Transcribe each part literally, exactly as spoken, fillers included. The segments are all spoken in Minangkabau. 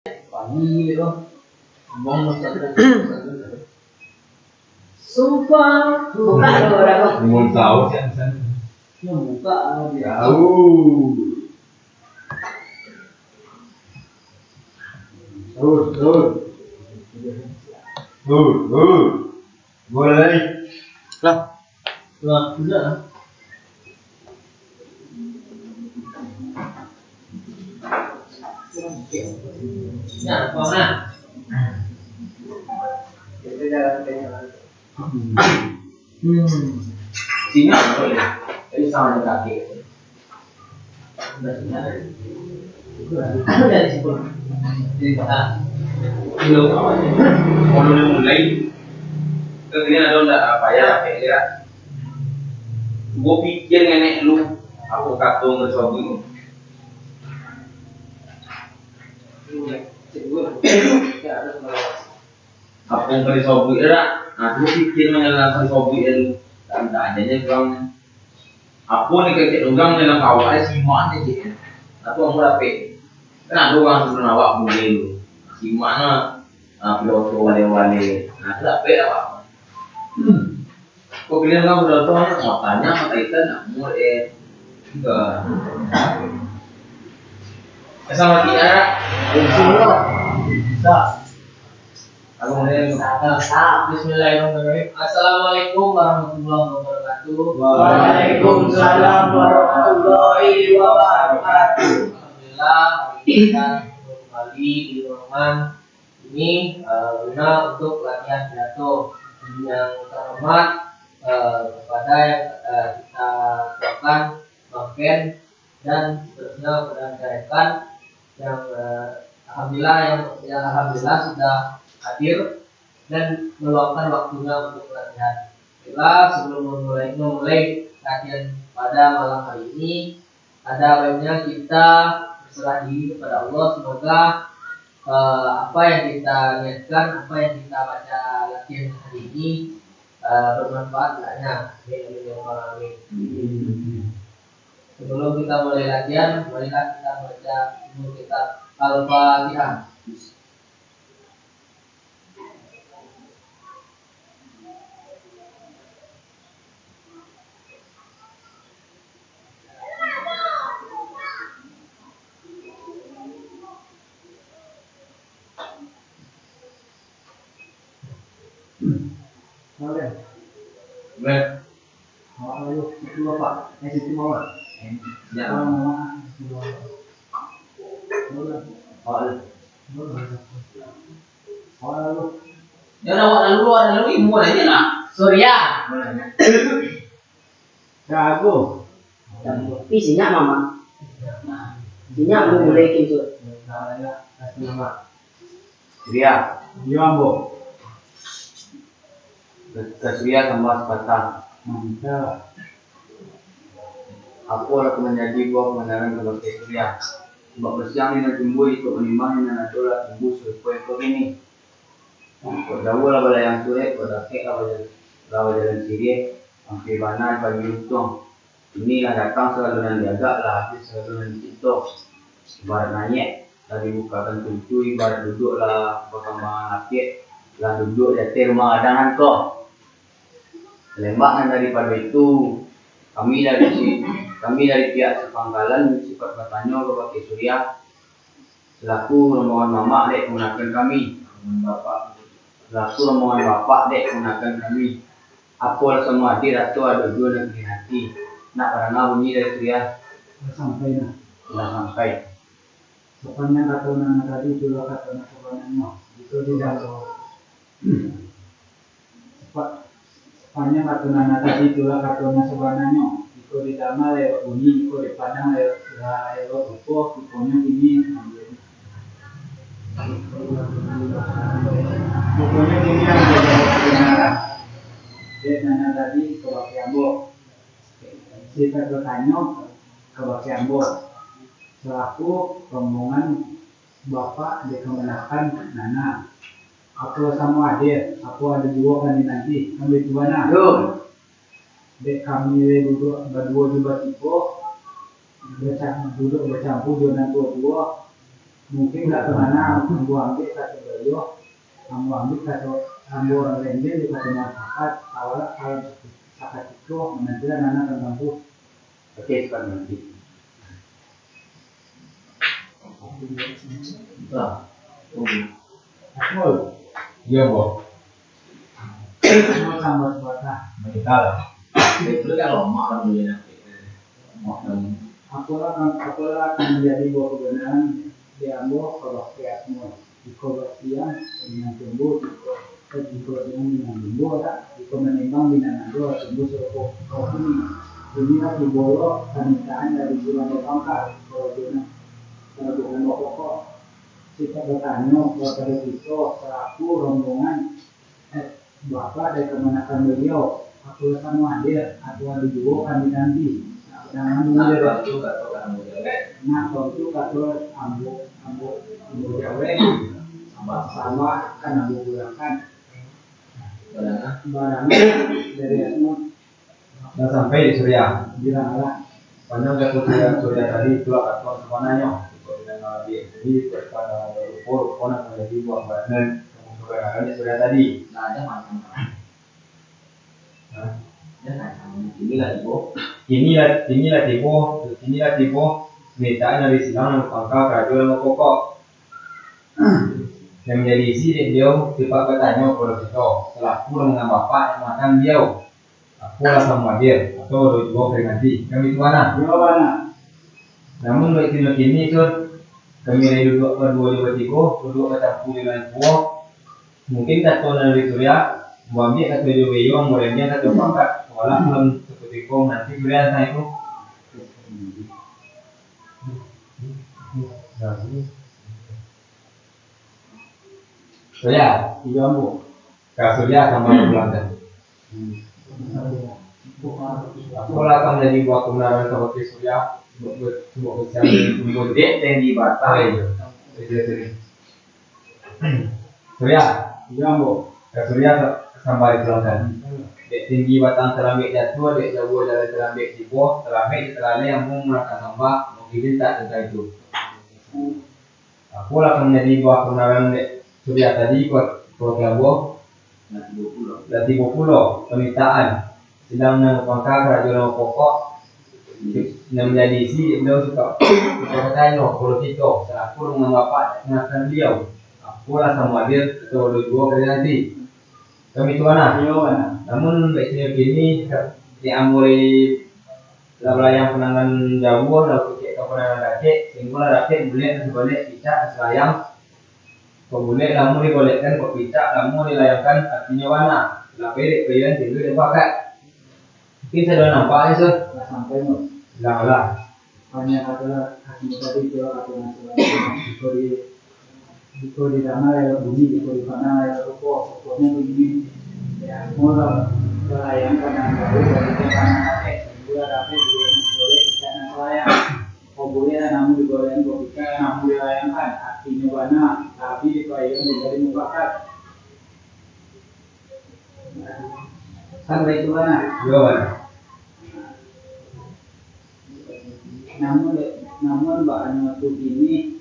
Pagi gitu. Abang masak. Sumpah, buka dulu, dah, Bang. Mau tahu sih alasan. Yang buka, ah, dia. Tahu. Tahu, tahu. Tahu, tahu. Boleh. Lah. Lah, sudah lah. Nah, kau nah. Hmm. Sini apa ya? Tadi sama dengan kaki. Kalau dia mulai, kalian ada ndak apa ya, kayak dia. Gua pikir nenek lu, aku kato nggak sobi. Apa yang kali sobi dak? Nah, tu pikir mengenai kali sobi tu. Dan adanya kurang. Apo ni kecek urang dalam kawak ni, simak ni, cik. Nah, tu ambo dapek. Kan ado urang sebelum awak buliah tu. Simak nah, ah, pidato wale-wale. Nah, tu dapek awak. Hmm. Kok pilihan urang pidato ni, matanya, mata ikan, nak umur, eh. Enggak. Eh, sama dia. Bismillah. Bisa. Bismillahirrahmanirrahim. Assalamualaikum warahmatullahi wabarakatuh. Waalaikumsalam warahmatullahi wabarakatuh. Alhamdulillah, kita kembali di ruangan ini, eh, guna untuk latihan pidato yang terhormat, eh, kepada yang, eh, kita tuakan, Bang Ken, dan seterusnya kepada rekan-rekan yang, eh, alhamdulillah, yang, yang alhamdulillah sudah hadir dan meluangkan waktunya untuk latihan. Baiklah, sebelum memulai, memulai latihan pada malam hari ini, ada baiknya kita berserah diri kepada Allah. Semoga, eh, apa yang kita niatkan, apa yang kita baca latihan hari ini, eh, bermanfaat hendaknya. Amin, amin, ya rabbal alamin. Sebelum kita mulai latihan, marilah kita baca dulu kitab Al-Fatihah. Boleh. Boleh. Awak lalu, situ Bapak. Eh, situ Bapak. Eh, ya. Awak lalu, situ Bapak. Boleh. Awak lalu. Boleh. Awak lalu. Ya udah, awak lalu, awak lalu, imbau aja lah. Surya. Boleh. Jago. Tapi sinyak, Mama. Sinyak, Bu, mulai kintu. Nah, ya, kasih nama. Surya. Iyo, ambo. Ka Surya tambah sapatah. Mantap. Apo lah ka manjadi buah pambanaran kabake Surya? Sabab basiang di nan tumbuah, iko manimah di nan ado lah tumbuah sarupo iko kini. Kok jauah lah balayang surek, kok dakek lah baja-, lah bajalan siriah, ampia bana dipagi untuang. Kini lah datang sagalo nan diagak, lah abih sagalo nan dicinto. Ibarat naiak, lah dibukakan pintu, ibarat duduak, lah bakambangan lapiak, lah duduak di ateh rumah gadang nan ko. Lembak nan daripado itu, kami dari si-, kami dari pihak sapangkalan sipat batanyo kabake Surya, selaku rombongan mamak dek kamanakan kami. Selaku rombongan bapak dek kamanakan kami. Apolah samo adik, rato ado juo nan kini hati. Nak barana bunyi dari Surya. Lah sampai nah. Lah sampai. Sapanjang kato nan tadi, itulah kato nan sabananyo. Jikok di dalam, sapa-, sapanjang kato nan tadi, itulah kato nan sabananyo. Jikok didanga lewat bunyi, jikok dipandang lewat, lewat rupo, ruponyo kini, ruponyo kini yang jadi kabanaran. Dek nan tadi, kabake ambo. Sipat batanyo kabake ambo, salaku rombongan bapak dek kamanakan nana. Apo samo adil, apo ado juo kami nanti, kan baitu bana? Yo. Dek kami duduak baduo jo batigo, baca-, duduak bacampua jo nan tuo-tuo. Mungkin kato nan ambo ambiak kato baliau, ambo ambiak kato, ambo rendiang jo kato nan sapat, awak alam sakutiko manantian nan tampu. Oke, sudah nanti. Nah, Akul. Iya, Bo. Semua tambah sepatah. Baiklah. Itu kan lama kan boleh nanti. Apolah, apolah akan manjadi buah kabanaran di ambo kabakeh Asmul. Jikok basiang, inang tumbuh, jikok, jikok siang, inang tumbuh, dak? Jikok manimbang, inang ado, tumbuh sarupo kawa kuning. Inilah tibo lo pamintaan dari si Lambo Pangka, karajo nan, karajo nan bapokok. Sitak batanyo kapado kito salaku rombongan, eh, Bapak dari kamanakan baliau, apolah samo hadir, atau ado juo kan dinanti. Nah, pandangan dulu. Nah, deh. Tontu kato ka ambo jawek. Nah, tontu kato ambo, ambo, ambo jawek. Sambah, sambah kan ambo pulangkan. Badangan. Badangan dari Asmul. Lah sampai di Surya. Bilang lah. Panjang kato Surya, Surya tadi, itulah kato sabananyo. Jikok didanga di sini, daripada rupo-rupo nan manjadi buah kabanaran, kabanaran di Surya tadi. Nah, jangan. Hah? Jangan. Inilah tibo. Inilah, inilah tibo, inilah tibo. Mintaan dari silang nan bapangka karajo nan bapokok. Nan manjadi isi dek baliau, sipaik batanyo kapado kito, salaku rombongan Bapak nan mangantakan baliau. Apolah samo hadir, atau ado juo ka dinanti. Kan baitu bana? Iyo, bana. Namun baitu nyo kini, Sur, kami lai duduak baduo jo batigo, duduak batampu jo nan tuo. Mungkin kato nan dari Surya, ambo ambiak kato jo baiyo, ambo rendiang kato Pangka, walau alun sakutiko mananti Surya tantang itu. Surya. Iyo, ambo. Ka Surya kami pulangkan. Apolah ka manjadi buah kabanaran kabakeh Surya, buah, buah, buah kasianan. Dek tinggi batang. Iyo. Surya. Iyo, ambo. Ka Surya sa-, sambah dipulangkan. Dek tinggi batang talambek jatuah, dek jauah jalan talambek tibo, talambek jo talalai ambo mamulangkan sambah, mungkin tak tantang itu. Apolah ka manjadi buah kabanaran dek Surya tadi, ka-, kabakeh ambo? Lah tibo pulo. Lah tibo pulo pamintaan. Silang nan bapangka karajo nan bapokok. Nan manjadi isi dek baliau sipaik, sipaik batanyo kapado kito, salaku rombongan Bapak nan mangantakan baliau. Apolah samo hadir, atau ado juo ka dinanti. Kan baitu bana? Iyo, bana. Namun baitu nyo kini, dek ambo lai lah balayang pandangan jauah, lah bakecek ka pandangan dakek, sahinggo lah dapek bulek nan sagolek, picak nan salayang. Kok bulek lamo digolekkan, kok picak lamo dilayangkan, aratinyo bana, lah pai dek paiyoan timbua dek bakat. Mungkin sudah nampak, Sur? Lah sampai, Mas. Lah, lah. Panjang kato lah, asli tadi tu lah kato nan sabananyo. Jikok di, jikok didanga lewat bunyi, jikok dipandang lewat rupo, pokoknyo bunyi. Yo, mula balayang ka nan jauah, baru ka nan dakek, sahinggo lah dapek bulek nan sagolek, picak nan salayang. Kok bulek lah namo digolekkan, kok picak lah namo dilayangkan, aratinyo bana, tapi di paiyoan timbua dek bakat. Kan baitu bana? Iyo, bana. Namun dek, namun baa nyo tu kini,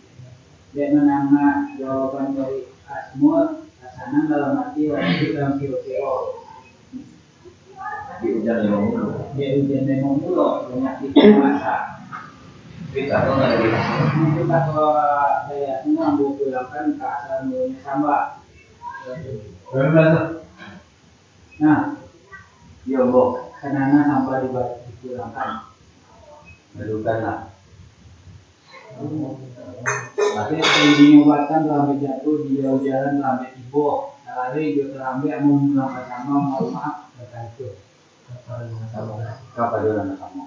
dek mandanga jawaban dari Asmul, lah sanang dalam ati, walaupun dalam kiro-kiro. Dek ujan limau mulo. Dek ujan limau mulo, banyak tipu masa. Tapi kato dari Asmul. Itu kato dari Asmul, ambo pulangkan ka asa mulonyo sambah. Nah. Iyo, ambo. Kanana sambah diba-, dipulangkan. Badukanlah. Tapi tingginyo batang talambek jatuah, di jauah jalan talambek tibo. Talari jo talambek ambo mamulangkan sambah, mohon maaf, batantu. Kapado nan samo.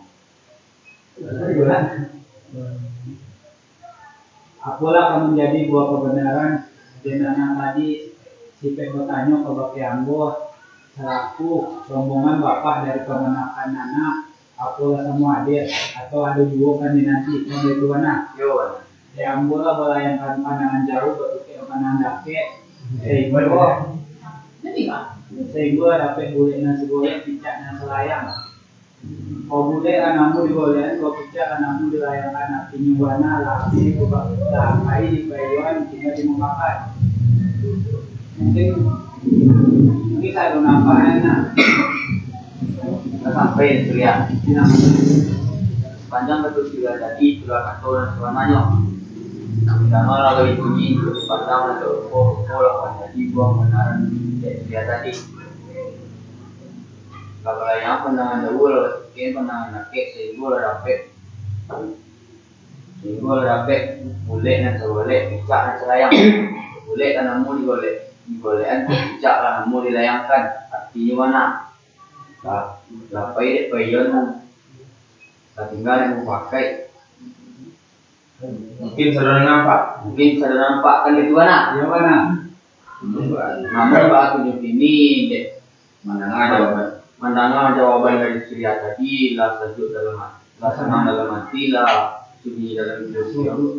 Apolah ka manjadi buah kabanaran, dek nan tadi sipaik batanyo kabakeh ambo, salaku rombongan Bapak dari kamanakan anak, apolah samo hadir, atau ado juo kan dinanti, kan baitu bana? Iyo, bana. Dek ambo lah balayangkan pandangan jauah, batukek ka pandangan dakek, sahinggo, sahinggo dapek bulek nan sagolek, picak nan salayang. Kok bulek lah namo digolek, kok picak lah namo dilayangkan, artinyo bana lah, abih ko bak-, lah, pai di paiyoan, tingga di mufakat. Mungkin, mungkin kalau nampak, enak. Lah sampai di Suria. Sapanjang kato Suria tadi, itulah kato nan sabananyo. Danga lah gai bunyi, dipandang lah tarupo-rupo lah manjadi buah kabanaran dek Suria tadi. Lah balayang pandangan jauah, lah batukian pandangan dakek, sainggo lah dapek, sainggo lah dapek bulek nan sagolek, picak nan salayang. Bulek kan namo digolek, digolekan, picak lah namo dilayangkan. Artinyo bana. Lah, lah pai dek paiyoan, lah tingga dek mufakat. Mungkin saudara nampak. Mungkin saudara nampak kan itu bana? Iyo, bana. Namun bak tunjuak kini, dek mandanga jawaban, mandanga jawaban dari Suria tadi, lah sajuak dalam hati, lah sanang dalam hati, lah sunyi dalam kiro-kiro.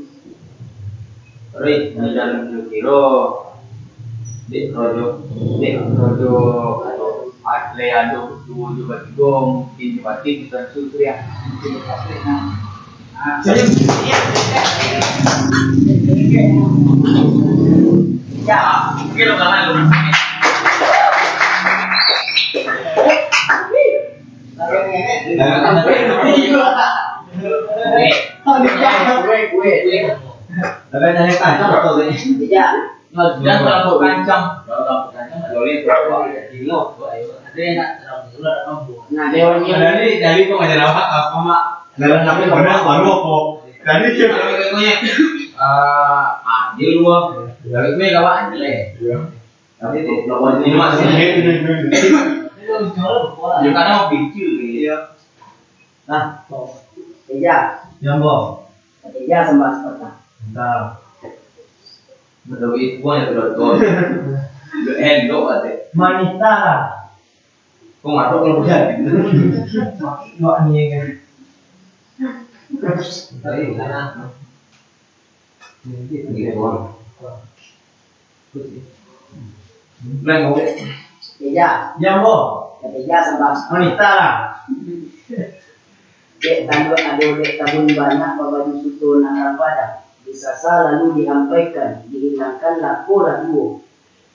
Rih, di dalam kiro-kiro, dek Rajo, dek Rajo, atau Adle ado batuo jo batigo, mungkin jo batin bisa langsung Suria. Mungkin jo batin, nah. Nah, dewan ni. Dari, dari pengajaran apa, apa, Mak? Dalam sampai baru, baru apa? Tadi dia. Ah, ah, dia luar. Dari gue gak aja lah. Iya. Tapi tu, lawan ini masih. Iya, iya, iya. Dia kadang pikir dia. Nah, Eja. Yang bo. Eja sambah sepatah. Entah. Betul, itu pun yang betul. Elok aja. Manita lah. Kok ngadok kalau hujan? Pakai dua ni kan. Tapi, nah. Iya, Bang. Blank, oke. Eja. Yang bo. Eja sambah. Manita lah. Dek tanduak ado dek tabun banyak, babaju suto nan rampadan. Disasa lalu diampaikan, dihilangkan lako lah duo.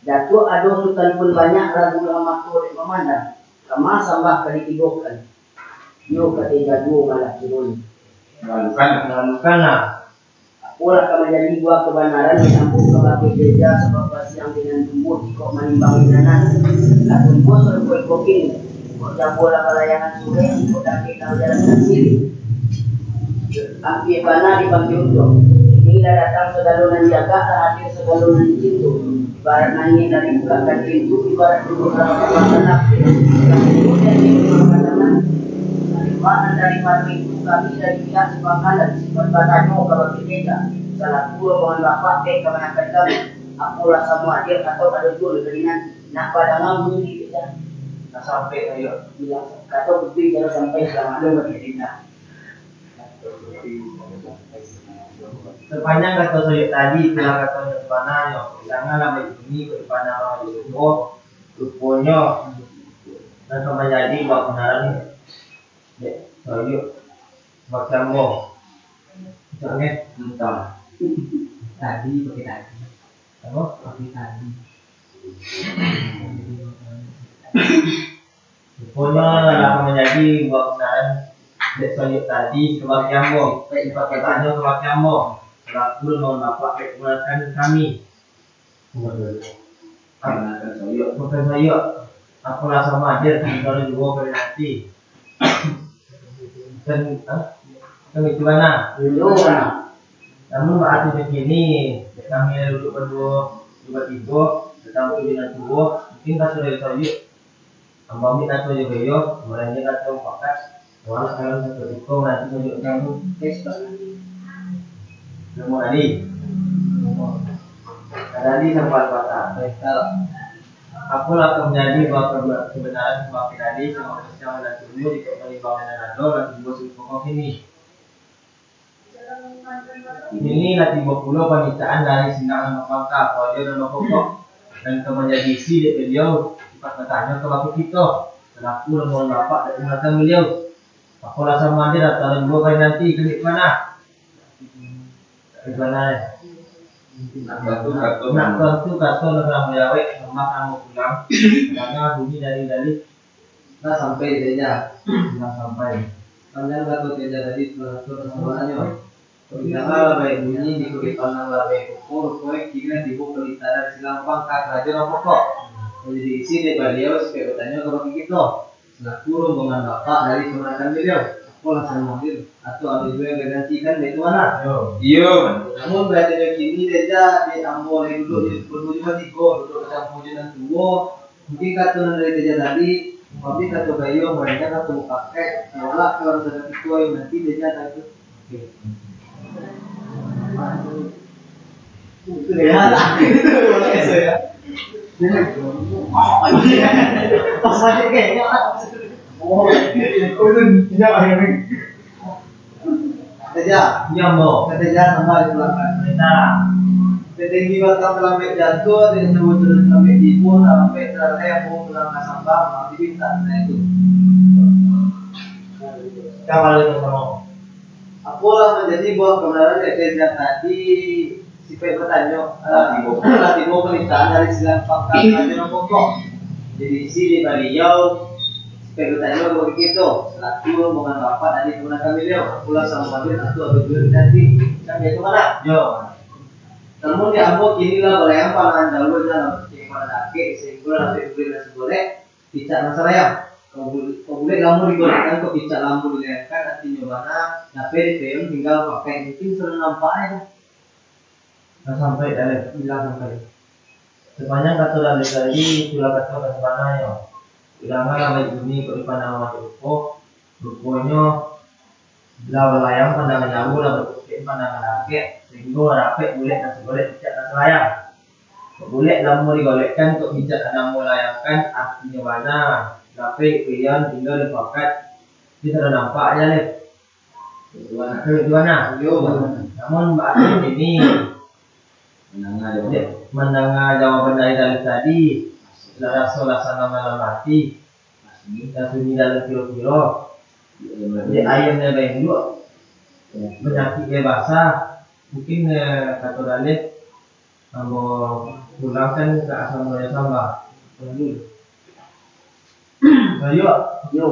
Datuak ado sutan pun banyak, ragu lah mato dek mamandang. Kama sambah ka ditibokan. Iyo ka tega duo malah kiroi. Lalukan, lalukan lah. Apolah ka manjadi buah kabanaran, disambung kabake Eja sabab basiang dengan tumbuah, iko manimbang inanan. Lah tumbuah sarupo iko kini, iko jambua lah balayangan surek, iko dakek lah bajalan siriah. Ampia bana dipanggil untuak. Kini lah datang sagalo nan diagak, lah hadir sagalo nan dicinto. Ibarat angin lah dibukakan pintu, ibarat duduak lah dibukakan lapeh. Lah tumbuah jadi rumah katangan. Dari mana dari madu itu kami dari pihak si pangkalan, sempat batanyo kabake Eja, salaku rombongan bapak, dek kamanakan kami, apolah samo hadir atau ado juo nan ka dinanti, nak badanga bunyi di Eja. Nak sampai sajo. Bilang, kato betul cara sampai, selamat lo bagi Eja. Sapanjang kato Soyok tadi, itulah kato nan sabananyo. Janganlah baik bunyi, kok dipandang urang di luo, ruponyo nan ka manjadi buah kabanaran. Dek, Soyok, bakiambo. Cak, neh? Entah. Tadi pakai tadi. Apo? Pakai tadi. Ruponyo lah ka manjadi buah kabanaran dek Soyok tadi, kabake ambo. Sifat katanyo kabake ambo, salaku rombongan bapak dek kamanakan kami. Kamanakan Soyok. Bukan Soyok. Apolah samo hadir, antaro juo kami nanti. Kan, ha? Kan itu bana. Itu bana. Namun, baa tu kini, dek kami duduak baduo, duduak batigo, datang tu dengan tuo, mungkin kato dari Soyok. Ambo ambiak kato jo baliau, ambo lanjuik kato mufakat, wala kalam sakutiko, nanti Soyok ganggu. Oke, silakan. Ilmu tadi. Tadi sampai patah. Apolah ka manjadi buah kaba-, kabanaran, sabab tadi samo basiang nan tumbuah, jikok manimbang nan ado, lah tumbuah sarupo kini. Kini lah tibo pulo panitahan dari sinan nan bapangka, paja nan bapokok, nan ka manjadi isi dek baliau, sifat batanyo kabake kito, salaku rombongan bapak dek kamanakan baliau. Apolah samo ado lah, taruih juo kali nanti ka di ma? Ka di ma, eh? Nak tantu kato, nak tantu kato nan ka ambo jawek, sambah ambo pulang. Karano bunyi dari tadi lah sampai sajo. Lah sampai. Panjang kato sajo tadi, sudah kato sabananyo. Janganlah baik bunyi, jikok dipandang lah baik rupo, ruponyo kini lah tibo panitahan dari silang pangka karajo nan pokok. Manjadi isi dek baliau, supayo batanyo kabake kito, selaku rombongan bapak dari kamanakan baliau. Apolah samo ado, atau ado juo nan ka gantikan, baitu bana? Iyo. Namun, batanyo kini, dek ja, dek ambo lai duduak jo batigo, duduak bacampua jo nan tuo, Mungkin kato nan dari Teja tadi, tapi kato baiyo, marancang kato mupakaik, tawalak kalau sudah itu ayo nanti Teja tadi. Itu Teja lah. Itu boleh saya. Pas masuk ke, ya. Oh, itu tidak ada. Teja. Iyo, ambo. Teja sambah dipulangkan. Perintah. Tinggi batang talambek jatuah, dek nyawa jalan talambek tibo, talambek taralai ambo pulang ka sambah, mati bintang na itu. Kapalo itu samo. Apolah manjadi buah kabanaran dek Teja tadi, sipaik batanyo, lah tibo, lah tibo panitahan dari silang pangka karajo nan pokok. Jadi isi dek baliau, sipaik batanyo kabake kito, selaku rombongan bapak dari kamanakan baliau, apolah samo ado, atau ado juo nan ka gantikan, baitu bana? Iyo. Namun dek ambo kini lah balayang pandangan jauah, lah batukik pandangan dakek, sahinggo lah dapek bulek nan sagolek, picak nan salayang. Kok bu-, kok bulek lamo digolekkan, kok picak lamo dilayangkan, artinyo bana, dapek dipaiyoan tingga mupakaik, mungkin sudah nampak ai tu. Lah sampai, Daleh? Lah sampai. Sapanjang kato Daleh tadi, itulah kato nan sabananyo. Janganlah baik bunyi, kok dipandang lah baik rupo, ruponyo lah balayang pandangan jauah, lah batukik pandangan dakek, sahinggo lah dapek bulek nan sagolek, picak nan salayang. Kok bulek lamo digolekkan, kok picak lamo dilayangkan, artinyo bana, dapek dipaiyoan tingga mupakaik, itu sudah nampak ai, Leh. Tuan. Tuan, nah. Yo. Namun, baa kini mandanga jawaban, dek, mandanga jawaban dari Daleh tadi, lah raso lah sanang dalam ati, lah sunyi dalam kiro-kiro, dek aia nan bainduak, panyakik nan basah, mungkin, eh, kato Daleh, ambo pulangkan ka asramo nan sambah. Sayuak. Yo.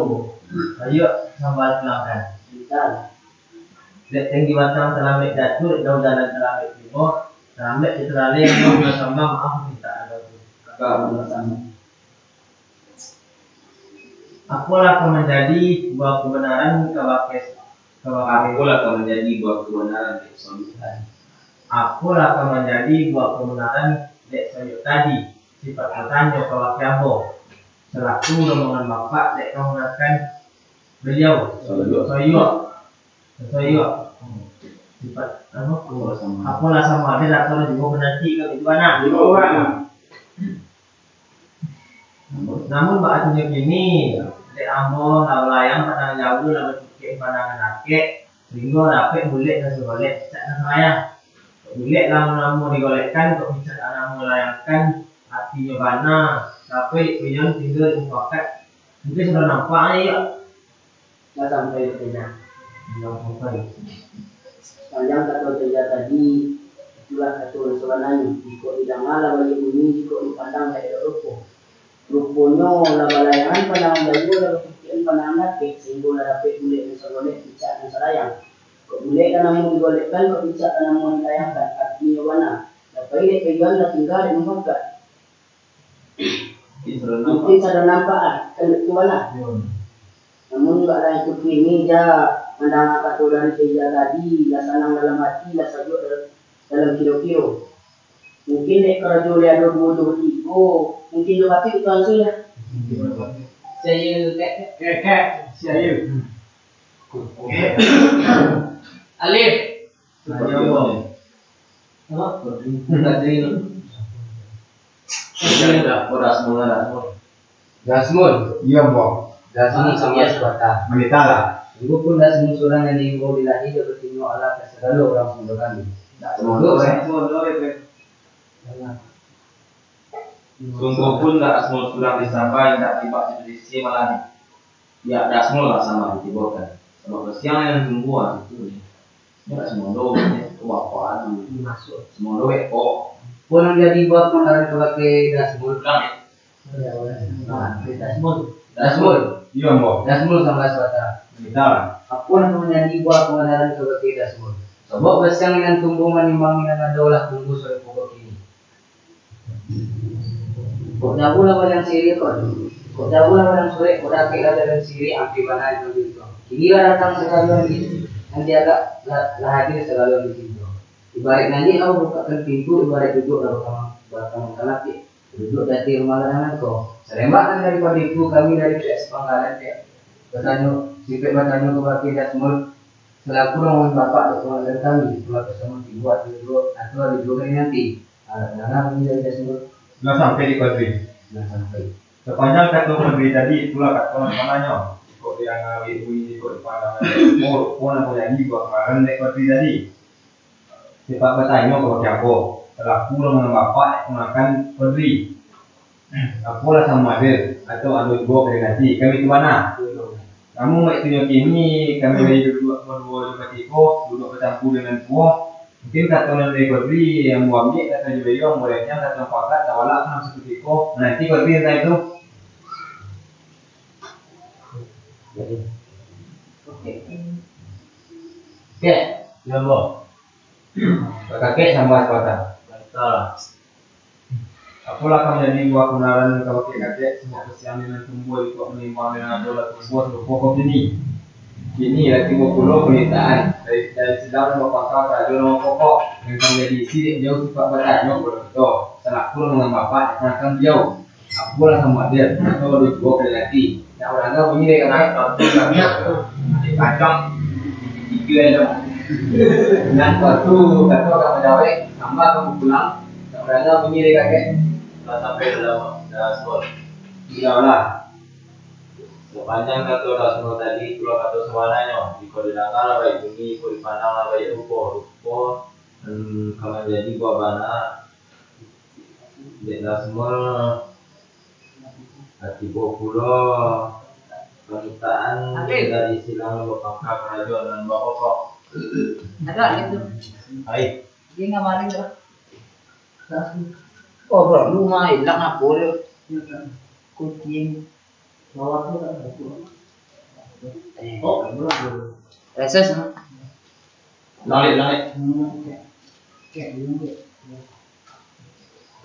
Sayuak sambah pulangkan. Dek tinggi batang talambek jatuah, dek jauah jalan talambek tibo, talambek jo taralai, ambo nan sambah, maaf mintak. Apolah ka manjadi buah kabanaran kabake, kabake. Apolah ka manjadi buah kabanaran dek Sayuak tadi? Apolah ka manjadi buah kabanaran dek Sayuak tadi? Sipaik batanyo kabake ambo, selaku rombongan bapak dek kamanakan baliau. Sayuak. Sayuak. Sayuak. Sipaik, apo? Apolah samo. Apolah samo ado, lah taruih juo mananti ka itu bana. Iyo, bana. Namun, baa artinyo kini, dek ambo lah balayang pandang jauah, lah batukik pandangan dakek, sahinggo dapek bulek nan sagolek, picak nan salayang. Kok bulek lamo-lamo digolekkan, kok picak lamo dilayangkan, artinyo bana, dapek dipaiyoan tingga mupakaik. Mungkin sudah nampak ai, yo. Lah sampai di Teja. Lah sampai. Sapanjang kato Teja tadi, itulah kato nan sabananyo. Jikok didanga lah baiyo bunyi, jikok dipandang lah elok rupo. Ruponyo lah balayangan pandangan jauah, lah batukikan pandangan dakek, sahinggo lah dapek bulek nan sagolek, picak nan salayang. Kok bulek lah namo digolekkan, kok picak lah namo dilayangkan, artinyo bana, dapek dek paiyoan, lah tingga dek mupakaik. Mungkin sadang nampak, ah, kan baitu bana. Namun, baa itu kini, ja, mandanga kato dari Teja tadi, lah sanang dalam ati, lah sayuak dalam, dalam kiro-kiro. Mungkin dek karajo lai ado duo jo batigo, mungkin jo patuik itu langsung, ya. Saya, Kak. Eh, Kak, saya. Alif. Apa? Tadi lah, Dasmul. Dasmul? Iyo, Ambo. Dasmul sambah sapatah. Manitalah. Sungguahpun Dasmul surang nan diimbau ilahi jo batindok alah ka sagalo urang sumando kami. Ndak sumando, eh. Sungguahpun Dasmul surang disambah, indak tibo di Indonesia malah ni. Pihak Dasmul lah sambah ditibokan. Sabab basiang nan tumbuah itu, indak simondo, ko bapak tu. Masuak. Simondo ekok. Apo nan jadi buah kabanaran kabake Dasmul? Pulang, ya. Nah, Dasmul. Dasmul. Iyo, ambo. Dasmul sambah sabanta. Minta. Apo nan manjadi buah kabanaran kabake Dasmul? Sabab basiang nan tumbuah manimbang nan ado lah tumbuah sarupo kini. Kok jauah lah padang siriah, kok, kok jauah lah padang surek, kok dakek lah jalan siriah, ampia bana itu. Kini lah datang sagalo nan di, nan diagak lah, lah hadir sagalo nan dicinto. Ibaraik naiak lah bukakkan pintu, ibaraik duduak lah bakamang, bakamang kalapik. Duduak di ateh rumah gadang nangko. Salembak nan daripado itu, kami dari pihak sapangkalan, pihak batanyo, sipek batanyo kabake Dasmul, salaku rombongan bapak dek kawan kami, kalau basamo tibo atau duo, atau ado juo kali nanti. Ah, danga bunyi dari Dasmul. Lah sampai di Kodri. Lah sampai. Sapanjang kato Kodri tadi, itulah kato nan sabananyo. Kok didanga awak bunyi, kok dipandang awak, oh, oh, nan jadi buah kabanaran dek Kodri tadi. Sipek batanyo kabake ambo, salaku rombongan bapak dek kamanakan Kodri. Apolah samo ado, atau ado juo kali nanti, kami tu bana. Namun baitu nyo kini, kami lai duduak baduo jo batiko, duduak bacampu dengan kuo. Mungkin kato nan dari Kodri, ambo ambiak kato jo iyo, ambo rencang kato nan pakat, tawalak ka nan sakutiko, mananti Kodri tantang itu. Oke. Oke, yo, ambo. Kakek sambah sabanta. Baiklah. Apolah ka manjadi buah kabanaran kabake kakek, sabab basiang nan tumbuah ekok manimbang nan ado lah tumbuah sarupo kini. Kini lah tibo pulo panitahan dari, dari silang nan bapangka karajo nan bapokok, nan ka manjadi isi dek baliau sipek batanyo kabake kito, salaku rombongan bapak dek kamanakan baliau. Apolah samo ado, atau ado juo kali nanti. Ndak badanga bunyi dari kakek. Adik kacang. Tigo aja. Nan waktu kato ka manjawek, sambah ka pulang. Ndak badanga bunyi dari kakek. Lah sampai dalam, dalam sekolah. Iyolah. Sapanjang kato Dasmul tadi, itulah kato sabananyo. Jikok didanga lah baiak bunyi, jikok dipandang lah baiak rupo. Rupo, hmm, ka manjadi buah bana. Dek Dasmul, lah tibo pulo panitahan dari silang nan bapangka karajo nan bapokok. Ado itu. Hai. Dia nggak maling, bro. Oh, bro, lu mah hilang apa dia? Kucing. Bawah tu kan. Eh, oh, bro. Reses, ha? Langik, langik.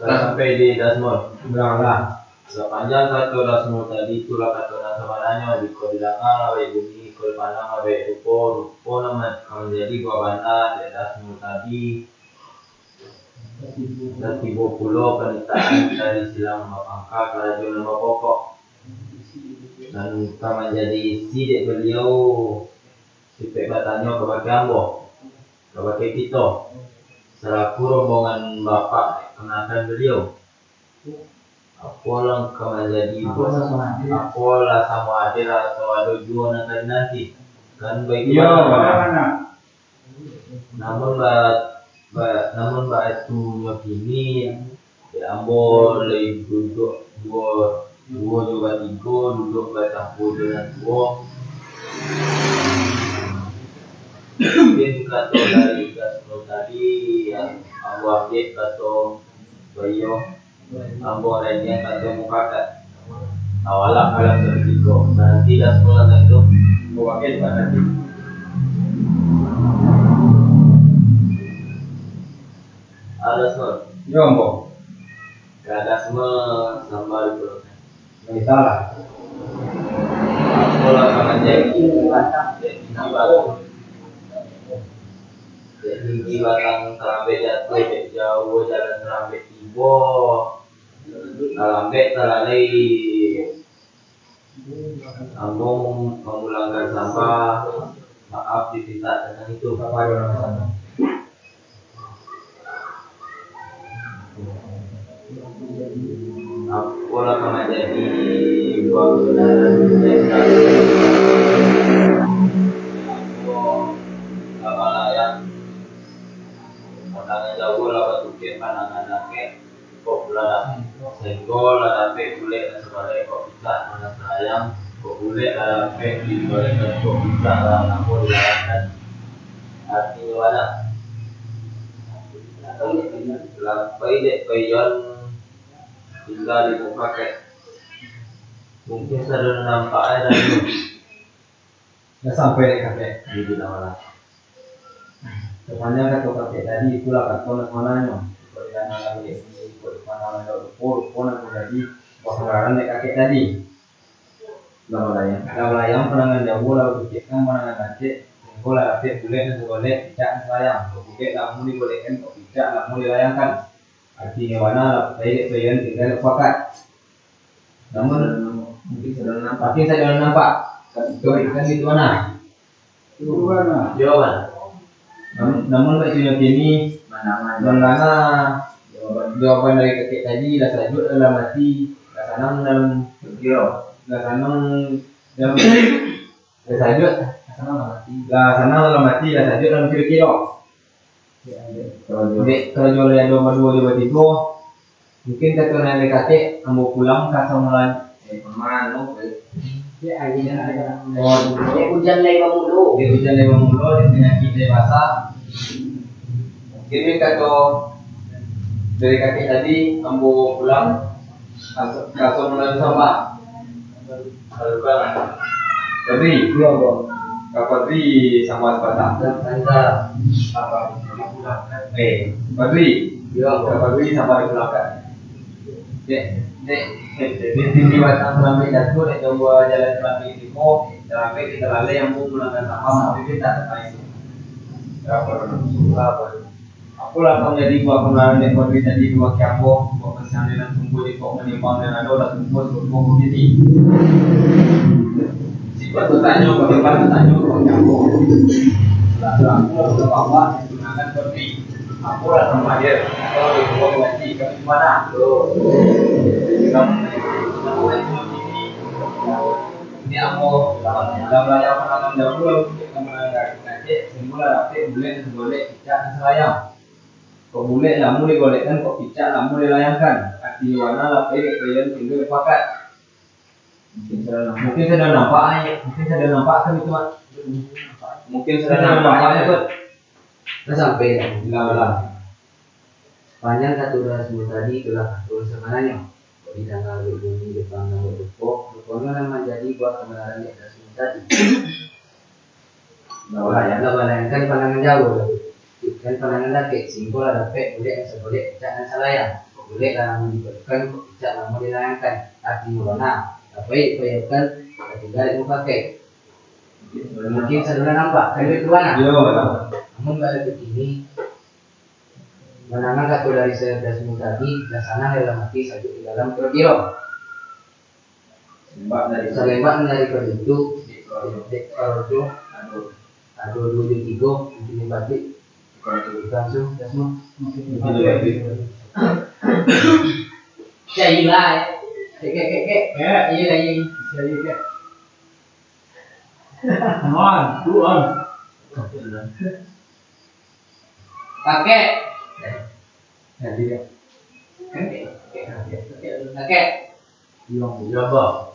Lah sampai di Dasmul. Ulang lah. Sapanjang kato Dasmul tadi, itulah kato nan sabananyo. Jikok didanga lah baiak bunyi, jikok dipandang lah baiak rupo, rupo nan ka manjadi buah bana dek Dasmul tadi. Lah tibo pulo panitahan dari silang nan bapangka karajo nan bapokok, nan ka manjadi isi dek baliau sipek batanyo kabake ambo, kabake kito, salaku rombongan bapak dek kamanakan baliau. Apolah ka manjadi buah, apolah samo ado atau ado juo nan ka dinanti, kan baitu. Iyo, bana. Namun ba, ba, namun baitu nyo kini, dek ambo lai duduak duo, duo jo batigo, duduak bacampu jo nan tuo. Mungkin kato dari Dasmul tadi, ambo ambiak kato baiyo. Ambo radian kato mufakat. Awalak malam sakutiko, nanti Dasmul tantang itu. Mufakat nanti. Halo, Dasmul. Yo, ambo. Ka Dasmul sambah dulu. Minta lah. Apolah ka manjadi dek tinggi batang. Dek tinggi batang tarambek jatuah, dek jauah jalan tarambek tibo. Talambek talalai. Ambo mamulangkan sambah maaf dipinta tantang itu. Apolah ka manjadi buah kabanaran dari ambo ka balayang. Pandangan jauah lah batukek pandangan dakek. Kok lah, sainggo lah dapek bulek nan sabalik, kok picak nan sayang, Kok bulek lah lapeh di balikan, kok picak lah lamo dilayangkan. Artinyo bana. Lapai dek paiyoan tingga di muko kakek. Mungkin sadonyo nampak aja dah. Lah sampai dek kakek di Binawa lah. Sapanjang kato kakek tadi, itulah kato nan sabananyo. Kok di tanah langik bumi, kok di tanah langik rupo, rupo nan manjadi buah kamanaran dek kakek tadi. Lah balayang. Lah balayang pandangan jauah, lah batukikkan pandangan datiak, singgo lah dapek bulek nan sagolek, picak nan salayang. Kok bulek lamo digolekkan, kok picak lamo dilayangkan. Artinyo bana, lah pai dek paiyoan tingga di muko kakek. Namun, mungkin sadonyo nampak. Mungkin sadonyo nampak. Kan itu, kan itu bana. Jawaban. Namun, namun bak inyo kini, mandanga jawaban dari kakek tadi, lah sajuak dalam ati, lah sanang dalam, lah sanang dalam, lah sajuak, lah sanang dalam ati, lah sanang dalam ati, lah sajuak dalam kiro-kiro. Dek karajo lai ado baduo jo batigo, mungkin kato nan dek kakek, ambo pulang ka samulaan. Eh, paman, no, eh. Dek ujan lai bamulo. Dek ujan lai bamulo, dek panyakik lai basa. Mungkin kato dari kakek tadi, ambo pulang ka, ka samulaan sambah. Fadli. Iyo, Bang. Ka Fadli sambah sapatah. Apa? Eh, Fadli. Iyo, Bang. Ka Fadli sambah dipulangkan. Dek, dek, dek, dek, di batang salambek jatuah, dek, jauah jalan salambek limo, salambek kita lalai, ambo pulangkan sambah, tapi dia tak tertarik. Apa? Apolah ka manjadi buah kamanaran dek Fadli tadi, kabake ambo, buah kasiang nan tumbuah di kok manimbang nan ado, lah tumbuah sarupo bukik. Sifat batanyo, bagaimana tanyo, kabake ambo. Lah, lah, apolah ka bapak, ditunangan Fadli. Apolah ka Madir, kalau di rumah ngaji, kami di mana? Kamu, kamu, kamu, ini ambo, dalam layar pandangan jauah, lah, untuk kamanaran kakek, singgo lah dapek bulek nan sagolek, picak nan salayang. Kok bulek lamo digolekkan, kok picak lamo dilayangkan. Artinyo bana, lah pai dek paiyoan tingga di muko kakek. Mungkin sadonyo nampak. Mungkin sadonyo nampak, ai. Mungkin sadonyo nampak kan itu, Mak. Mungkin sadonyo nampak, ai, Bang. Lah sampai dah. Lah, lah. Sapanjang kato dari Rasmul tadi, itulah kato nan sabananyo. Kok didanga dek bumi, dipandang dek rupo, ruponyo nan manjadi buah kamanaran dek Rasmul tadi. Lah balayang. Lah balayangkan pandangan jauah, lah batukikkan pandangan dakek, singgo lah dapek bulek nan sagolek, picak nan salayang. Kok bulek lah lamo digolekkan, kok picak lamo dilayangkan. Artinyo bana, lah pai dek paiyoan, lah tingga di muko kakek. Mungkin sadonyo nampak, kan itu bana? Iyo, bana. Namun baliak kini, mandanga kato dari Rasmul tadi, lah sanang dalam ati, sajuak di dalam kiro-kiro. Salembak dari, salembak dari pado itu, dek karajo, dek karajo, ado, ado duo jo tigo, mungkin batik, karajo itu langsung, Rasmul. Mungkin batik. Cailah, eh. Kek, kek, kek, kek. Ya. Iyo lah, iyo. Bisa, iyo, kek. One, two, on. Kakek. Jadi, ya. Kakek, kakek, kakek, kakek. Iyo, iyo, Bang.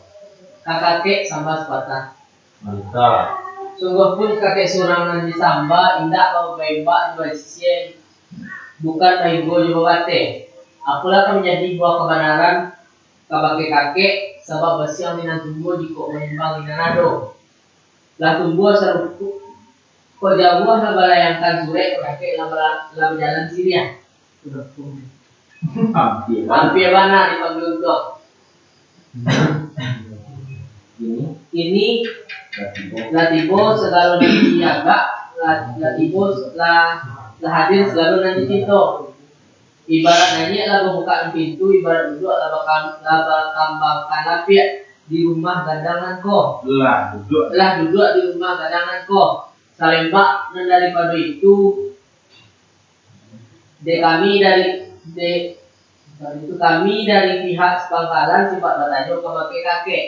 Ka kakek sambah sapatah. Mantap. Sungguahpun kakek surang nan disambah, indak baimbak jo basisiah, bukan baibo jo babateh. Apolah ka manjadi buah kabanaran kabake kakek, sabab basiang di nan tumbuah jikok baimbang di nan ado. Lah tumbuah sarupo, kok jauah lah balayangkan surek, kok dakek lah bala-, lah bajalan siriah. Ampia. Ampia bana dipanggia untuang. Kini, kini lah tibo, lah tibo sagalo nan diagak, lah, lah tibo, lah, lah hadir sagalo nan dicinto. Ibarat naiak lah babukak pintu, ibarat duduak lah bakam-, lah bakambangkan lapiak di rumah gadang nan ko. Lah duduak. Lah duduak di rumah gadang nan ko. Salembak nan daripado itu, dek kami dari, dek, dari itu kami dari pihak sapangkalan sifat batanyo kabake kakek.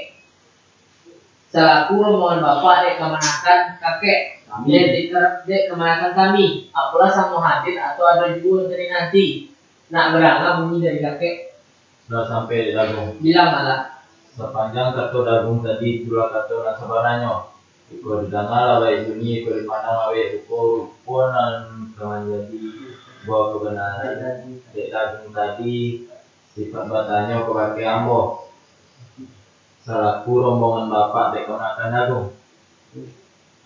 Salaku rombongan bapak dek kamanakan kakek, kami. Dek, dek, dek kamanakan kami, apolah samo hadir atau ado juo dari nanti, nak barangah bunyi dari kakek. Sudah sampai di lagu. Bilang malah. Sapanjang kato Dagung tadi, itulah kato nan sabananyo. Jikok didangalah baiak bunyi, jikok dipandang baiak rupo, rupo nan ka manjadi buah kabanaran dek Dagung tadi, sipaik batanyo kabake ambo, salaku rombongan bapak dek kamanakan Dagung.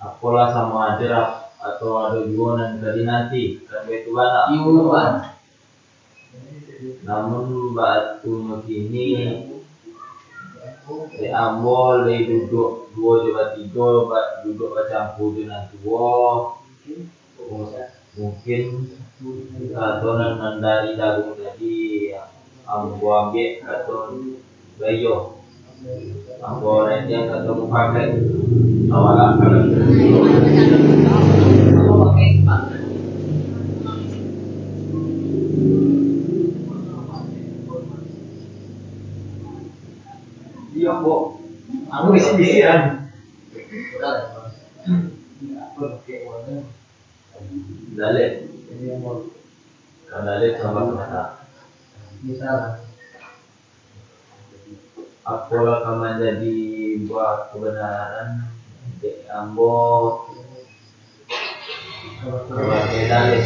Apolah samo hadir, atau ado juo nan ka dinanti, kan baitu bana? Iyo, Pak. Namun baatunyo kini, dek ambo lai duduak duo jo batigo, ba-, duduak bacampu jo nan tuo. Mungkin kato nan, nan dari Dagung tadi, ambo ambiak kato baiyo. Ambo radiang kato mupakaik. Awak akan Iyo, Bo. Aku bisi-bisi, kan. Dalek. Ka dalek sambah mata. Apolah ka manjadi buah kabanaran dek ambo sabagai dalek.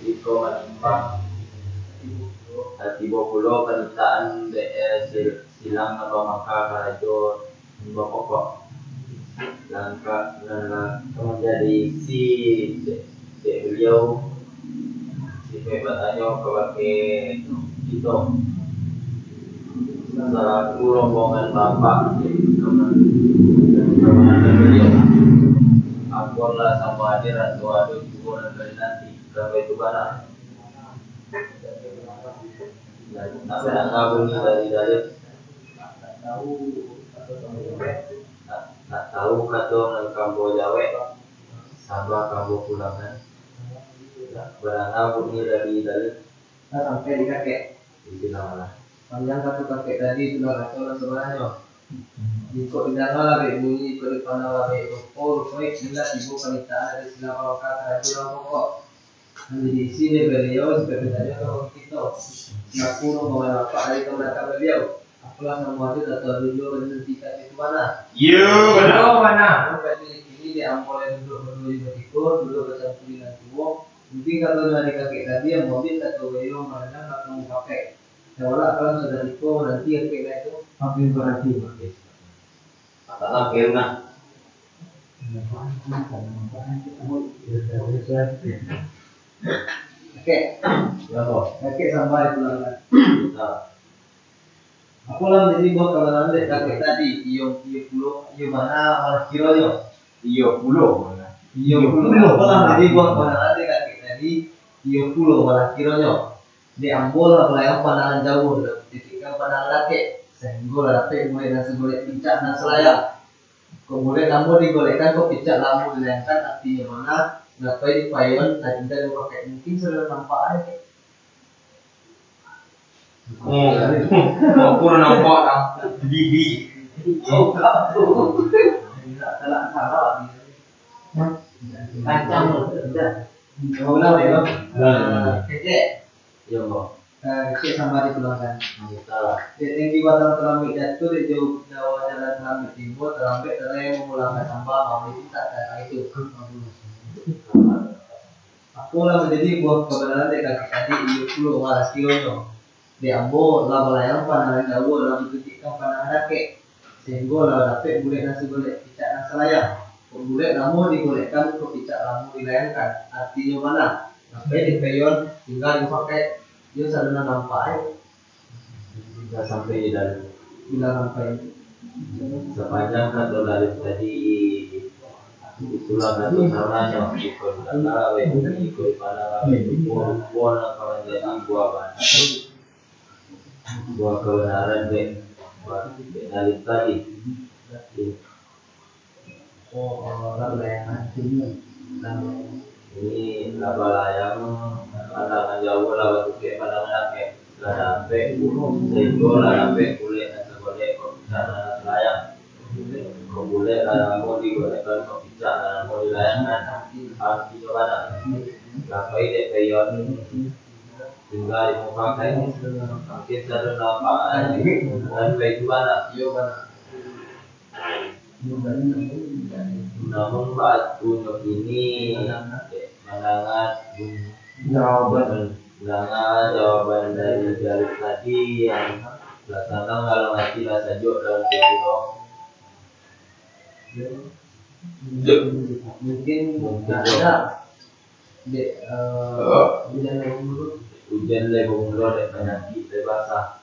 Iko manimbang, tibo pulo panitahan dek, eh, sil-, silang nan bamangka karajo bapokok. Langkah nan lah ka manjadi isi dek, dek baliau, sipaik batanyo kabake kito, salaku rombongan bapak, dek kamanakan baliau. Apolah samo hadir, atau ado juo nan ka dinanti, kan baitu bana. Nak, nak, nak, nak bunyi dari dalek. Nak, nak tahu kato nan ka ambo jawek, sambah ka ambo pulangkan. Nak badanga bunyi dari dalek. Lah sampai di kakek. Di sini lah. Panjang kato kakek tadi, itulah kato nan sabananyo. Jikok didangalah baiak bunyi, jikok dipandanglah baiak rupo, rupo ikolah tibo panitahan dari silang bamangka karajo nan bapokok. Nan jadi isi dek baliau, sipaik batanyo kabake kito, salaku rombongan bapak dari kamanakan baliau. Apolah samo hadir, atau ado juo nan ka dinanti, kan baitu bana. Iyo, bana, bana. Namun baitu kini, dek ambo lai duduak baduo jo batigo, duduak bacampu jo nan tuo. Mungkin kato nan dari kakek tadi, ambo ambiak kato baiyo, marancang kato mupakaik. Tawalak kalau sudah iko, nanti kakek lai tu. Ambil berarti. Oke. Patah lah, fail nah. Oke. Ya, Bos. Oke, sambah itu lah, kan. Nah. Apo lah manjadi buah kabanaran dek kakek tadi? Iyo, iyo pulo, iyo bana, malah kironyo. Iyo pulo, bana. Iyo pulo. Apo lah manjadi buah kabanaran dek kakek tadi? Iyo pulo, malah kironyo. Dek ambo lah balayang pandangan jauah, lah titikan pandangan dakek, sahinggo lah dapek bulek nan sagolek, picak nan salayang. Kok bulek lamo digolekkan, kok picak lamo dilayangkan, artinyo bana, ngapai dipayoan, tatingga dipakai, mungkin sudah nampak ai. Oh, aku udah nampak dah. Gigi. Salah, salah. Kacang tu, dah. Ulang, ulang. Ulang, ulang. Kecek. Yo, Bang. Eh, kecek sambah dipulangkan. Salah. Dek tinggi batang talambek jatuah, dek jauah, jauah jalan talambek tibo, talambek tarai mamulangkan sambah, mau dimintak ka itu. Apo lah manjadi buah kabanaran dek kakek tadi? Iyo pulo, malah kironyo. Dek ambo lah balayang pandangan jauah, lah batitikan pandangan dakek, sahinggo lah dapek bulek nan sagolek, picak nan salayang. Kok bulek lamo digolekkan, kok picak lamo dilayangkan, artinyo bana, sampai di payoan, tingga dipakai, iyo sadonyo nampak ai. Lah sampai di dalam. Bilang sampai. Sapanjang kato dari tadi, itulah kato sabananyo, jikok dipandang, jikok dipandang, rupo, rupo nan ka manjadi buah bana. Buah kabanaran dek, buah dek Alif tadi. Ini lah balayang, pandangan jauah lah batukiak pandangan dakek. Lah dapek, sahinggo lah dapek bulek nan sagolek, kok picak nan salayang. Kok bulek lah lamo digolekkan, kok picak lah lamo dilayangkan. Artinyo bana. Lah pai dek payoan. Dari mufakat, mungkin sadonyo nampak, kan baitu bana. Iyo, bana. Namun baatunyo kini, mandanga, mandanga jawaban dari Jalil tadi, yang lah sanang dalam ati, lah sajuak dalam pikiran. Mungkin, mungkin ado. Dek, eh, ujan lai bamulo. Ujan lai bamulo, dek panyakik lai basah.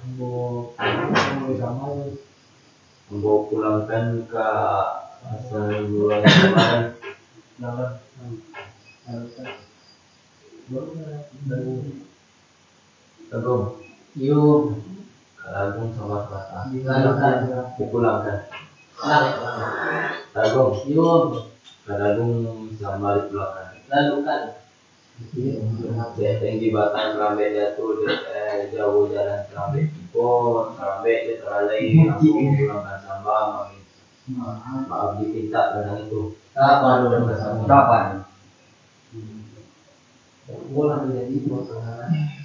Ambo, ambo pulangkan ka asal mula kamarin. Pulangkan. Pulangkan. Agung. Iyo. Ka Agung sambah patah. Lalu kan. Dipulangkan. Lalu kan. Ka Agung. Iyo. Ka Agung sambah dipulangkan. Lalu kan. Dek tinggi batang karambek jatuh, dek, eh, jauah jalan karambek tibo, karambek dek talalai, Agung pulangkan sambah, maaf dipinta tantang itu. Kapan? Kapan?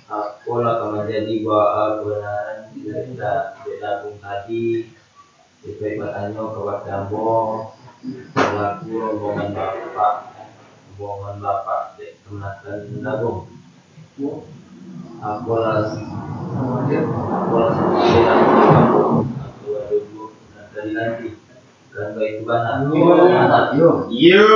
Apolah ka manjadi bua kabanaran, dek Da-, dek Da Agung tadi, dek batanyo kabake ambo, salaku rombongan bapak, rombongan bapak dek kamanakan Da Agung. Apolah, apolah samakin aku, aku ado duo nan ka dinanti. Kan baitu bana. Iyo. Iyo. Iyo.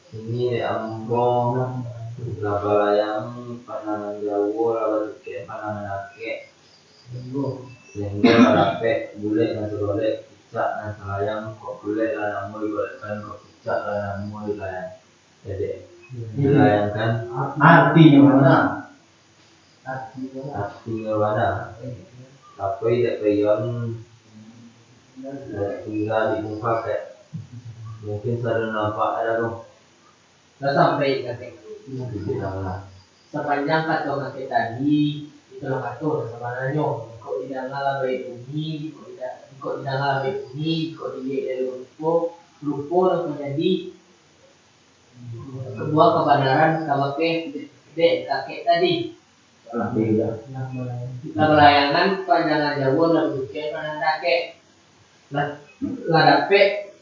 Kini dek ambo lah balayang pandangan jauah, lah batukek pandangan dakek. Sahinggo lah dapek bulek nan sagolek, picak nan salayang, kok bulek lah namo digolekkan, kok picak lah namo dilayang-, eh, dek, dilayangkan. Artinyo bana. Artinyo bana. Tapi dek Peyon, dek tingga di mufakat. Mungkin sadonyo nampak ado tu. Lah sampai kakek. Sapanjang kato kakek tadi, itulah kato nan sabananyo. Kok didanga lah baiak bunyi, kok dida-, kok didanga lah baiak bunyi, kok diliek dari rupo, rupo lah manjadi sabuah kabanaran kabake dek kakek tadi. Lah balayangan pandangan jauah, lah batukek pandangan dakek. Lah, lah dapek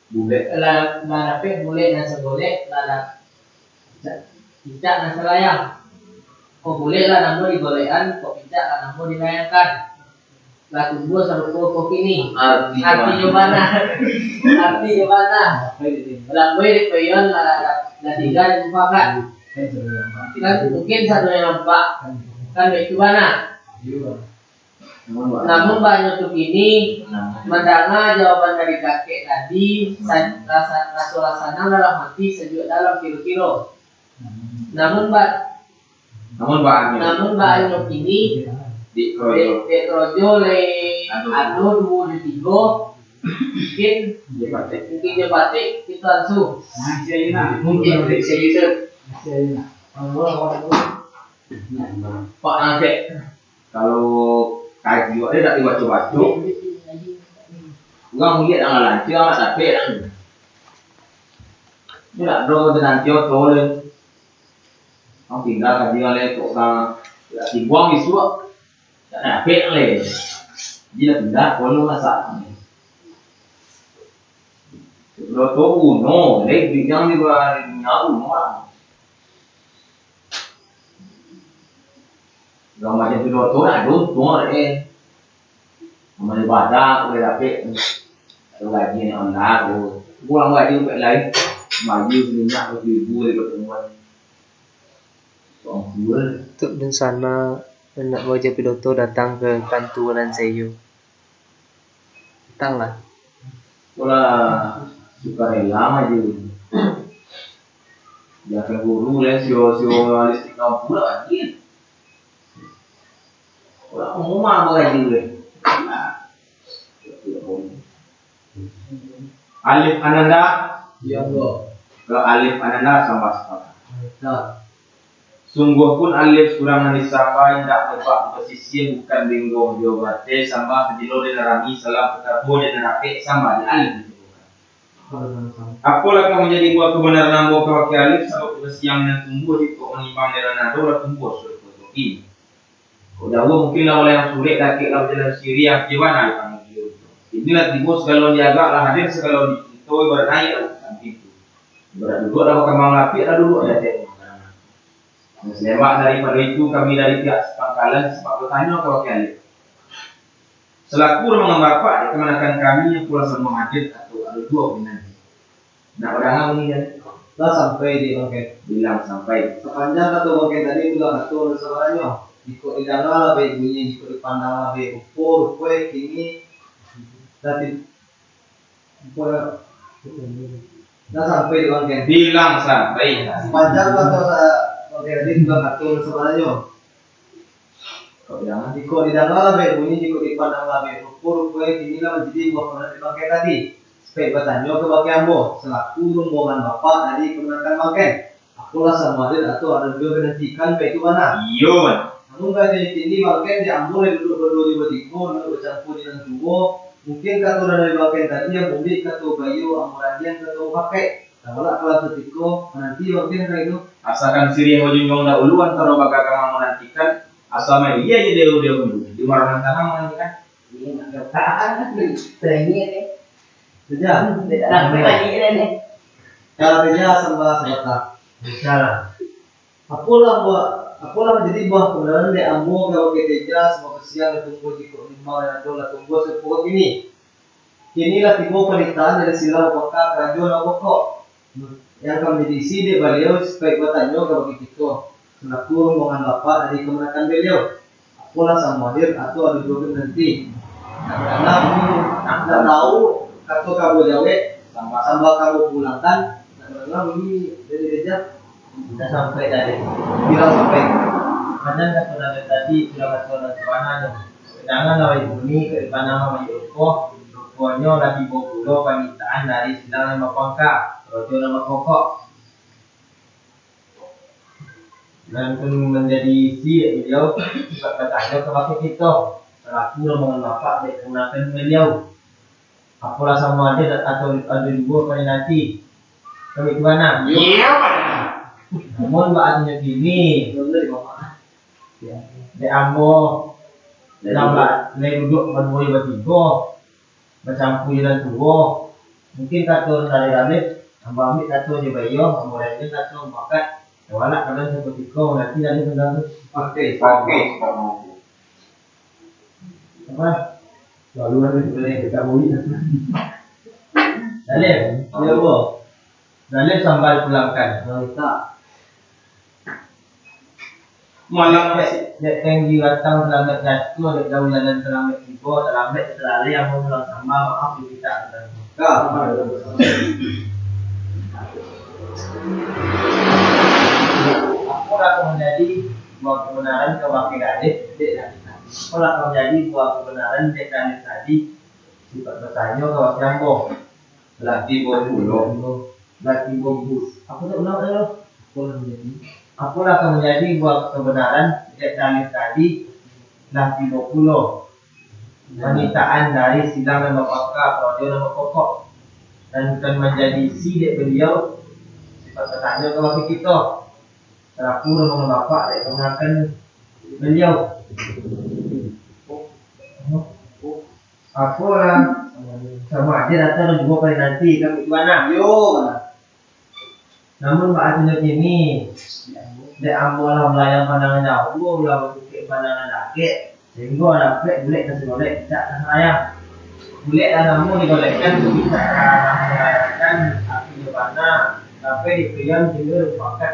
bulek, lah, lah dapek bulek nan sagolek, lah da-, picak nan salayang. Kok bulek lah namo digolekan, kok picak lah namo dilayangkan. Lah tumbuah sarupo ko kini. Artinyo bana. Artinyo bana. Lah bui di Peyon lah, lah, lah tingga di mufakat. Kan mungkin sadonyo nampak. Kan baitu bana. Namun bana. Namun bana tu kini mandanga jawaban dari kakek tadi, sa-, rasa, raso lah sanang dalam ati, sajuak dalam kiro-kiro. Namun ba-, Namun baa nyo. Namun baa nyo kini, dek korojo. Dek, dek korojo lai ado duo, jo tigo, mungkin, mungkin jo patik, kito ansu. Mungkin, mungkin. Pak Angkek, kalau kaji awak dak dibaco-baco, urang muliak dak lancar, dak dapek dak. Dak ado nanti oto le. Ang tingga kaji alai kok ka, dak tibuang isuak, dak dapek lai. Jadi lah pindah kono masak. Lo tu bunuh, lai bidang di luar dunia bunuh lah. Kalau macam tu doto nak ada untung eh. Amal ibadah boleh dapek. Kalau gaji ni Allah tu. Kurang gaji buat lain. Maju seminyak seribu dari pertemuan. Tuan dua. Tuk dan sana anak buah Japi Doto datang ke kantua nan sayo. Datanglah. Pola sukarela maju. Jangan guru lah, sio-sio listrik lampu lah, anjir. Pola umum apa gaji gue? Nah. Alif Ananda. Ya Allah. Ke Alif Ananda sambah sapatah. Nah. Sungguahpun Alif surang nan disambah indak dapek basisiah, bukan benggoh jo bateh, sambah sadilo dek nan rami, salam patabo dek nan rapek, sambah dek Alif. Apolah ka manjadi buah kabanaran ambo ka bakeh Alif, sabab basiang nan tumbuah di kok manimbang daerah nado lah tumbuah sudah kotoki. Kok jauah mungkin lah walayang surek, dakek lah bajalan siriah, di mana lah kami dulu. Inilah tibo sagalo diagak lah hadir, sagalo dicinto ibarat naik lah bukan pintu. Ibarat duduak lah bakambang lapiak lah duduak di ateh rumah. Dan salemak daripado itu, kami dari pihak sapangkalan sempat batanyo ka bakeh Alif. Salaku rombongan bapak, dek kamanakan kami, apolah samo hadir atau ado juo nan nanti. Nak padanga bunyi kan? Lah sampai di bangkai. Bilang sampai. Sapanjang kato bangkai tadi, itulah kato nan sabananyo. Jikok didanga lah baiak bunyi, jikok dipandang lah baiak rupo, rupo kini lah ti-, rupo lah. Lah sampai di bangkai. Bilang sampai. Sapanjang kato sa-, bangkai tadi, itulah kato nan sabananyo. Kok jangan, jikok didanga lah baiak bunyi, jikok dipandang lah baiak rupo, rupo kini lah manjadi buah kabanaran dek bangkai tadi. Supayo batanyo ka bakeh ambo, salaku rombongan bapak dari kamanakan bangkai. Apolah samo hadir atau ado juo nan dinantikan, baitu bana? Iyo, bana. Namun, kaadaan kini bangkai dek ambo lah duduak baduo jo batigo, duduak bacampua jo nan tuo. Mungkin kato dari bangkai tadi, ambo ambiak kato baiyo, ambo radian kato bapakai. Tawalak kalau satiko, mananti bangkai nan itu. Asakan siriah bajunjuang dahulu, antaro bagagang manantikan, asa mailia je dulu, dulu, di maranan tanang manantikan. Ini nak kata, sengit ni. Sejam. Tidak nak berani ni. Kalau tidak, sembah sebatang. Bisalah. Apolah buah, apolah manjadi buah kabanaran dek ambo ka bakeh Teja, sabab basiang nan tumbuah di kok manimbang daerah nado lah tumbuah sudah kotoki. Kini lah tibo panitahan dari silang bapangka karajo nan bapokok, nan ka manjadi isi dek baliau, supayo batanyo ka bakeh kito, salaku rombongan bapak dari kamanakan baliau. Apolah samo hadir atau ado juo nan nanti. Nak padanga bunyi, nak tahu kato ka ambo jawek, sambah ka ambo pulangkan, nak padanga bunyi dari Teja. Dah sampai tadi. Bilang sampai. Sapanjang kato Nabi tadi, itulah kato nan sabananyo. Didanga lah baiak bunyi, kok dipandang lah baiak rupo, ruponyo lah tibo pulo panitahan dari silang nan bapangka, karajo nan bapokok, nan ka manjadi isi dek baliau, supayo batanyo ka bakeh kito, salaku rombongan bapak dek kamanakan baliau. Apolah samo hadir atau ado juo nan dinanti. Kami tu bana. Iyo, bana. Namun, baa nyo kini, dek ambo, lambat, lai duduak baduo jo batigo, bacampua jo nan tuo. Mungkin kato dari Alif, ambo ambiak kato jo baiyo, ambo radian kato bapakai. Tawalak kalau sakutiko, nanti Alif mangganggu. Oke, oke. Apa? Lalu ada boleh kita bui. Dalil. Ya, Bu. Dalil sambah pulangkan. Mantap. Malam dek, dek tinggi batang salamaik jatuh, dek jauah jalan salamaik tibo, salamaik salalai, ambo pulang sambah, maaf dimintak. Ka, apa? Apolah ka manjadi buah kabanaran ka bakeh Alif, dek Alif tadi. Apolah ka manjadi buah kabanaran dek Alif tadi, supayo batanyo ka bakeh ambo. Lah tibo pulo. Lah tibo pulo. Apo tu ulang tadi? Apolah ka manjadi. Apolah ka manjadi buah kabanaran dek Alif tadi, lah tibo pulo panitahan dari silang nan bapangka, karajo nan bapokok, nan ka manjadi isi dek baliau, supayo batanyo ka bakeh kito, salaku rombongan bapak dek kamanakan baliau. Apolah, samo hadir atau ado juo nan dinanti, kan baitu bana? Iyo, bana. Namun, baa nyo kini, dek ambo lah malayang pandangan jauah, lah batukik pandangan dakek, sahinggo dapek bulek nan sagolek picak nan salayang. Bulek lah namuah digolekkan, picak lah namuah dilayangkan, artinyo bana, sampai di pian sahinggo dilupakan.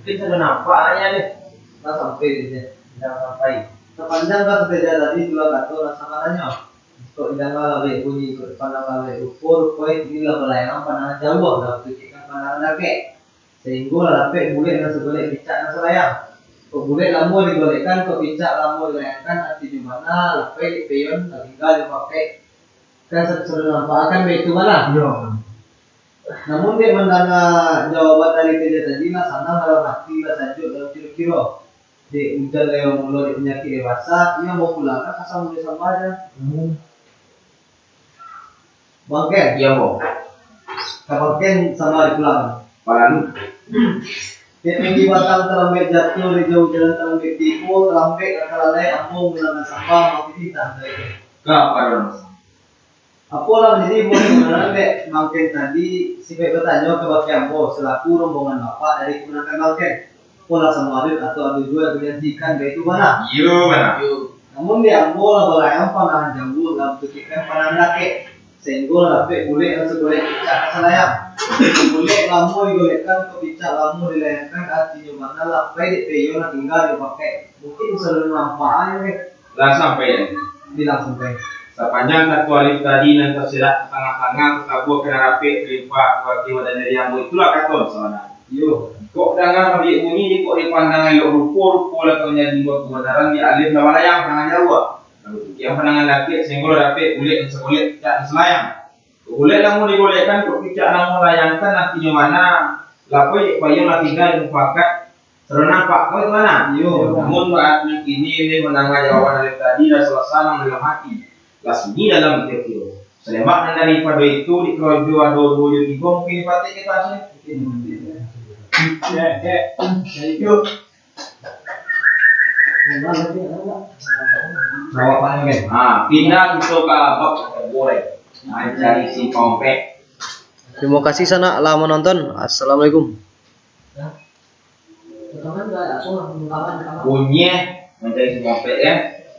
Mungkin sudah nampak lah, yo, deh. Lah sampai, deh. Lah sampai. Sapanjang kato Teja tadi, itulah kato nan sabananyo. Kok didanga lah baiak bunyi, kok dipandang lah baiak rupo, rupo kini lah balayangan pandangan jauah, lah batukikkan pandangan dakek. Sahinggo lah dapek bulek nan sagolek picak nan salayang. Kok bulek namuah digolekkan, kok picak namuah dilayangkan, artinyo bana, lapeh dek pian, tatingga jo bapek. Kan sa-, sudah nampak kan baitu bana? Iyo. Namun dek mandanga jawaban dari Teja tadi, lah sanang dalam ati, lah sajuak dalam kiro-kiro. Dek ujan lai mulo, dek panyakik lai basa, iyo, ambo pulangkan ka samo jo sambah se. Hmm. Bangkai. Iyo, ambo. Kapaken sama dipulang. Palalu. Dek minggi batang talambek jatuah, di jauah jalan talambek tibo, talambek ka lalai ambo manangan sambah, mangko titah dari. Ka pado. Apolah jadi ambo sabananyo dek Bangken tadi, si Pek batanyo kabake ambo, salaku rombongan bapak dari kamanakan Bangken. Apolah samo ado atau ado juo nan dijanjikan, baitu bana? Iyo, bana. Namun di ambo lah balayang pandangan jauah, lah batukikan pandangan dakek, sainggo lah dapek bulek nan sagolek picak ka salayang. Bulek lamo digolekkan, kok picak lamo dilayangkan, aratinyo bana lah pai dek peyo nan tingga di pakai. Mungkin bisa alun nampak, yo, Kek? Lah sampai, yo? Bilang sampai. Sapanjang kato alif tadi nan taserak ka tangah-tangah, tatabua ka nan rapek, talimpah ka ateh wadah nyari ambo, itulah kato sabananyo. Iyo. Kok danga maliek bunyi, kok dipandang elok rupo, rupo lah ka manjadi buah kabanaran, di alif lah balayang pandangan jauah. Lalu tukian pandangan dakek, sainggo lah dapek bulek nan sagolek picak nan salayang. Kok bulek lamo digolekkan, kok picak lamo layangkan, aratinyo bana lah pai dek peyo nan tingga di mufakat. Sudah nampak ko itu bana? Iyo. Namun bak nan kini, dek mandanga jawaban alif tadi, lah salah sanang dalam hati, lah sunyi dalam pikia. Salemak nan daripado itu, di karajo ado duo jo tigo, mungkin dipatik kito hasilnyo. Eh, eh, eh, itu. Bawa apa lagi? Ha, pindah kito ka bab goreng. Mancari si Kompek. Terima kasih sanak lah manonton. Assalamualaikum. Bunyi, eh, mancari si Kompek, eh.